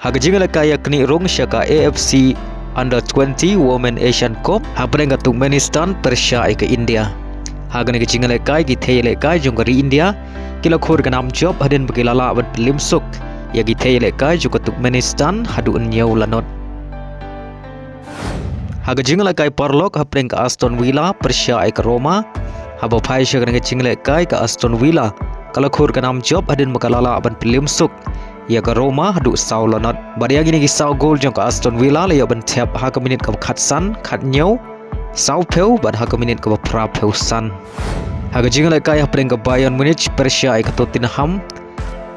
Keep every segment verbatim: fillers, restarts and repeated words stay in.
Ha ka jingïalehkai ïaknieh rung sha ka A F C Under twenty Women Asian Cup hapdeng ka Turkmenistan pyrshah ïa ka India. Ha kane ka jingïalehkai ki thei ïalehkai jong ka ri India ki la khur ka nam jop hadien ba ki la lah ban pynliem suk ïa ki thei ïalehkai jong ka Turkmenistan haduh hynñiew la not. Ha ka jingïalehkai paralok hapdeng ka Aston Villa pyrshah ïa ka Roma. Haba phai sha kane ka jingïalehkai ka Aston Villa ka la khur ka nam jop hadien ba ka la lah ban pynliem suk ïa ka Roma haduh saw la not. Bad ïa kine ki saw gol jong ka Aston Villa la ïoh ban thep ha ka minit kaba khatsan, khathynñiew, sawphew bad ha ka minit kaba phraphew san. Ha ka jingïalehkai hapdeng ka Bayern Munich pyrshah ïa ka Tottenham.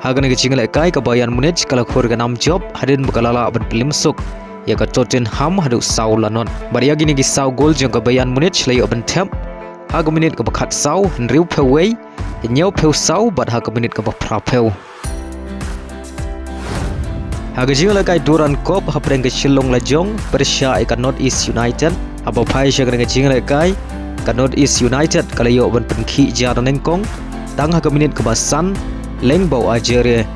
Ha kane ka jingïalehkai ka Bayern Munich ka la khur ka nam jop hadien ba ka la lah ban pynliem suk ïa ka Tottenham haduh saw la not. Bad ïa kine ki saw gol jong ka Bayern Munich la ïoh ban thep ha ka minit kaba khatsaw, hynriewphew wei, hynñiewphew saw bad ha ka minit kaba phraphew. Ha ka jingïalehkai Durand Cup hapdeng ka Shillong Lajong pyrshah ïa ka North East United. Haba phai sha kane ka jingïalehkai ka North East United ka la ïoh ban pynkhih jia da nyngkong tang ha ka minit kaba san, leng ba u Ajere.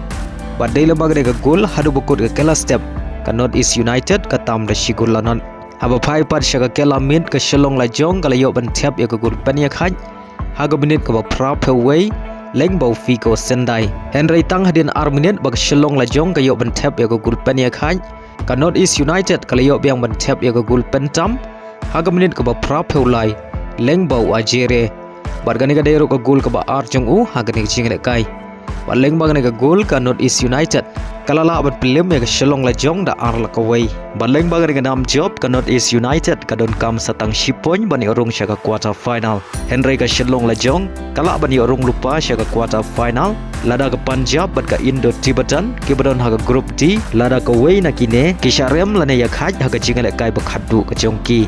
Bad dei lem bad kane ka gol haduh ba kut ka kylla step ka North East United ka tam da shi gol la not. Haba phai pat sha ka kylla miet ka Shillong Lajong ka la ïoh ban thep ïa ka gol pynïakhait ha ka minit kaba phraphew wei, leng ba u Figo Sendai. Hynrei tang hadien ar minit ba ka Shillong Lajong ka ïoh ban thep ïa ka gol pynïakhait, ka North East United ka la ïoh biang ban thep ïa ka gol pyntam ha ka minit kaba phraphew lai, leng ba u Ajere. Bad kane ka dei ruh ka gol kaba ar jong u ha kane ka jingïalehkai. Bad leng bad kane ka gol ka North East United ka la lah ban pynliem ïa ka Shillong Lajong da ar la kawei. Bad leng bad kane ka nam jop ka North East United ka donkam sa tang shi point ban ïoh rung sha ka quarter final. Hynrei ka Shillong Lajong ka lah ban ïoh rung lypa sha ka quarter final lada ka Punjab bad ka Indo-Tibetan kiba don ha ka Group D lada kawei na kine ki shah rem lane ïakhait ha ka jingïalehkai ba khatduh ka jong ki.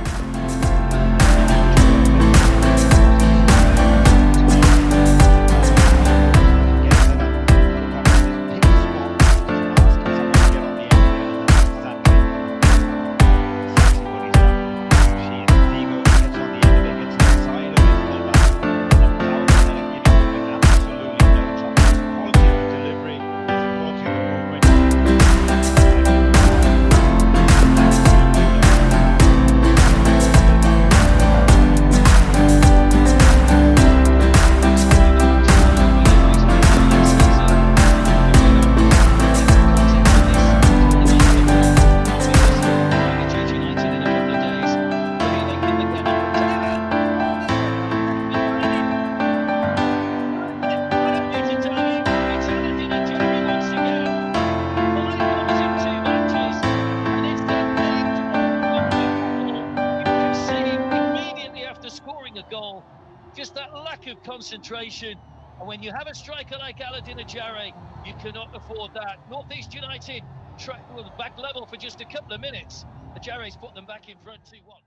Scoring a goal, just that lack of concentration. And when you have a striker like Aladin Ajare, you cannot afford that. Northeast United track with the back level for just a couple of minutes. Ajare's put them back in front two one.